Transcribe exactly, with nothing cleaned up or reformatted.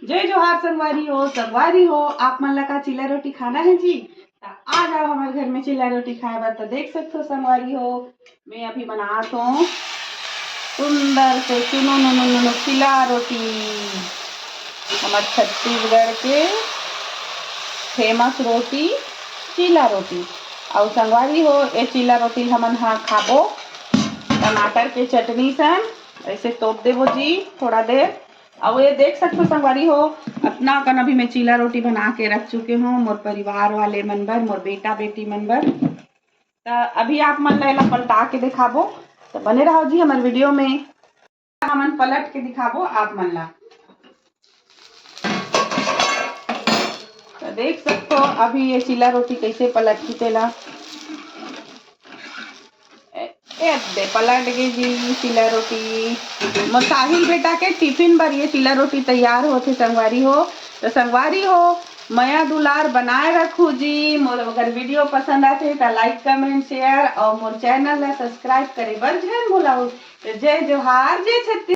जय जोहार संगवारी हो, संगवारी हो, आप मन ला का चीला रोटी खाना है जी? त आ जाओ हमर घर में चीला रोटी खाए बर। त देख सकथो संगवारी हो, मैं अभी बनात हूँ सुंदर से चुनो नो नो नो नो चीला रोटी, हमर छत्तीसगढ़ के फेमस रोटी चीला रोटी। अउ संगवारी हो, ए चीला रोटी ल हमन हा खाबो टमाटर के चटनी सन। ऐसे तोप देबो जी थोड़ा देर। अउ ये देख सकथो संगवारी हो, अतना कन अभी मैं चीला रोटी बना के रख चुके हूँ मोर परिवार वाले मन बर, मोर बेटा बेटी मन बर। त अभी आप मन ला एला पलटा के दिखाबो, त बने रहो जी हमर वीडियो में। हमन पलट के दिखाबो आप मन ला। त देख सकथो अभी ये चीला रोटी कैसे पलटही तेला। ए, ए दे पलट गे जी चीला रोटी। मोर साहिल बेटा के टिफिन बर ये चीला रोटी तैयार होथे संगवारी हो। त संगवारी हो, मया दुलार बनाए रखू जी। मोर अगर वीडियो पसंद आथे त लाइक, कमेंट, शेयर अउ मोर चैनल ला सब्सक्राइब करे बर झन भुलाऊ। त जय जोहार, जय छत्तीसगढ़।